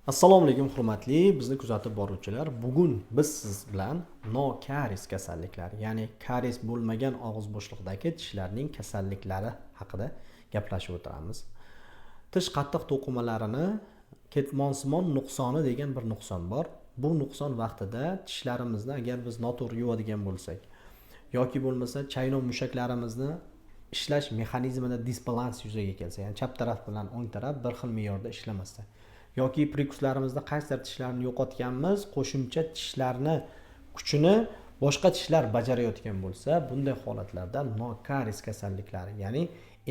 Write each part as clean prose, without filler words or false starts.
Assalomu alaykum, hurmatli bizni kuzatib boruvchilar. Bugun biz siz bilan nokaries kasalliklari, ya'ni karies bo'lmagan og'iz bo'shlig'idagi tishlarning kasalliklari haqida gaplashib o'tiramiz. Tish qattiq to'qimalarini ketmonsimon nuqsoni degan bir nuqson bor. Bu nuqson vaqtida tishlarimizni agar biz noto'g'ri yuvadigan bo'lsak yoki bo'lmasa chaynov mushaklarimizni ishlash mexanizmida disbalans yuzaga kelsa, ya'ni chap taraf bilan o'ng taraf bir xil me'yorda ishlamasa yoki прикус larimizda qaysidir tishlarni yo'qotganmiz, qo'shimcha tishlarni kuchini boshqa tishlar bajarayotgan bo'lsa, bunday holatlarda nokaries kasalliklari, ya'ni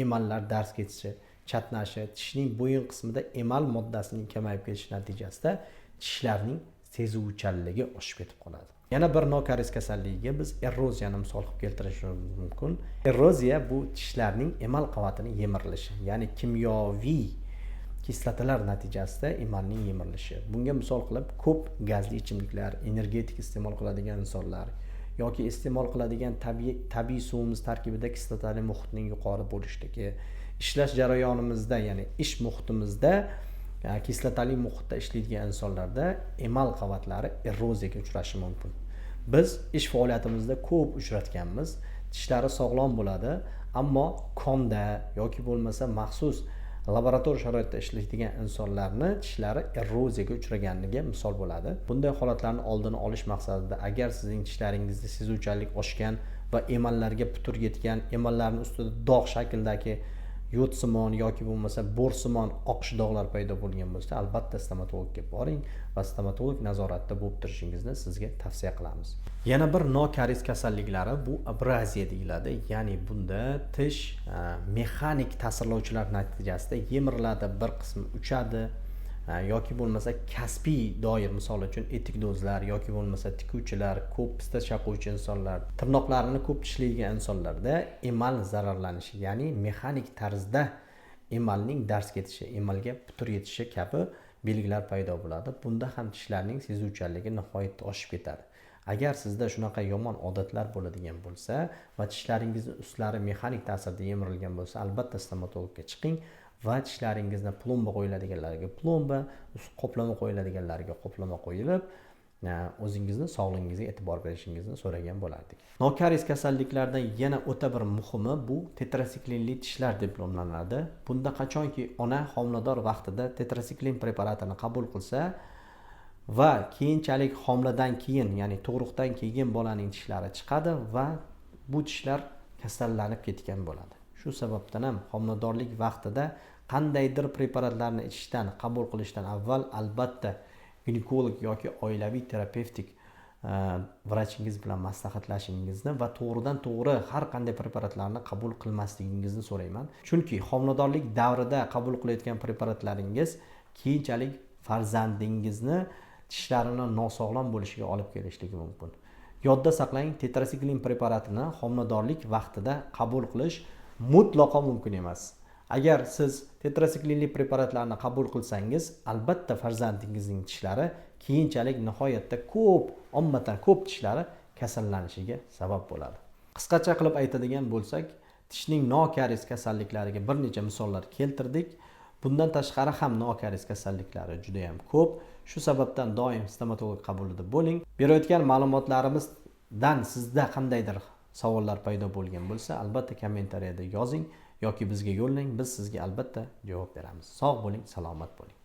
emallar darz ketishi, chatnashi, tishning bo'yin qismida emal moddasining kamayib ketishi natijasida tishlarning sezuvchanligi oshib ketib qoladi. Yana bir nokaries kasalligiga biz eroziyani misol qilib keltirishimiz mumkin. Eroziya bu tishlarning emal qavatini yemirilishi, ya'ni kimyoviy kislotalar natijasida emalning yemirilishi. Bunga misol qilib ko'p gazli ichimliklar, energetik iste'mol qiladigan insonlar yoki iste'mol qiladigan tabiiy suvimiz tarkibida kislotali muhitning yuqori bo'lishligi, ishlash jarayonimizda, ya'ni ish muhitimizda kislotali muhitda ishlaydigan insonlarda emal qavatlari eroziyaga uchrashi mumkin. Biz ish faoliyatimizda ko'p uchratganmiz: tishlari sog'lom bo'ladi, ammo konda yoki bo'lmasa maxsus laborator sharoitda ishlaydigan insonlarni tishlari eroziyaga uchraganligiga misol bo'ladi. Bunday holatlarni oldini olish maqsadida, agar sizning tishlaringizda sezuvchanlik oshgan va emallarga putur yetgan, emallarni ustida dog' shaklidagi yo'tsimon yoki bo'lmasa bo'rsimon oqish dog'lar paydo bo'lgan bo'lsa, albatta stomatologga boring va stomatolog nazoratida bo'lib turishingizni sizga tavsiya qilamiz. Yana bir nokaries kasalliklari bu abraziya deyiladi, ya'ni bunda tish mexanik ta'sirlovchilar natijasida yemiriladi, bir qismi uchadi yoki bo'lmasa kasbiy doir, misol uchun etikdozlar yoki bo'lmasa tikuvchilar, ko'p pista chaquvchi insonlar, tirnoqlarini ko'p tishlaydigan insonlarda emal zararlanishi, ya'ni mexanik tarzda emalning darz ketishi, emalga putur yetishi kabi belgilar paydo bo'ladi. Bunda ham tishlarning sezuvchanligi nihoyatda oshib ketadi. Agar sizda shunaqa yomon odatlar bo'ladigan bo'lsa va tishlaringizni ustlari mexanik ta'sirda yemirilgan bo'lsa, albatta stomatologga chiqing va tishlaringizni plomba qo'yiladiganlariga plomba, qoplama qo'yiladiganlariga qoplama qo'yilib, o'zingizni sog'lig'ingizga e'tibor berishingizni so'ragan bo'lardik. Nokaries kasalliklardan yana o'ta bir muhimi bu tetrasiklinli tishlar deb nomlanadi. Bunda qachonki ona homilador vaqtida tetrasiklin preparatini qabul qilsa va keyinchalik homiladan keyin, ya'ni tug'ruqdan keyin bolaning tishlari chiqadi va bu tishlar kasallanib ketgan bo'ladi. Shu sababdan ham homiladorlik vaqtida qandaydir preparatlarni ichishdan, qabul qilishdan avval albatta ginekolog yoki oilaviy terapevtik vrachingiz bilan maslahatlashingizni va to'g'ridan to'g'ri har qanday preparatlarni qabul qilmasligingizni so'rayman, chunki homiladorlik davrida qabul qilayotgan preparatlaringiz keyinchalik farzandingizni tishlarini nosog'lom bo'lishiga olib kelishligi mumkin. Yodda saqlang, tetrasiklin preparatini homiladorlik vaqtida qabul qilish mutlaqo mumkin emas. Agar siz tetrasiklinli preparatlarni qabul qilsangiz, albatta farzandingizning tishlari keyinchalik nihoyatda ko'p, ommatan ko'p tishlari kasallanishiga sabab bo'ladi. Qisqacha qilib aytadigan bo'lsak, tishning nokaries kasalliklariga bir necha misollar keltirdik. Bundan tashqari ham nokaries kasalliklari juda yam ko'p. Shu sababdan doim stomatolog qabulida bo'ling. Berayotgan ma'lumotlarimizdan sizda qandaydir savollar paydo bo'lgan bo'lsa, albatta kommentariyada yozing yoki bizga yo'llang, biz sizga albatta javob beramiz. Sog' bo'ling, salomat bo'ling.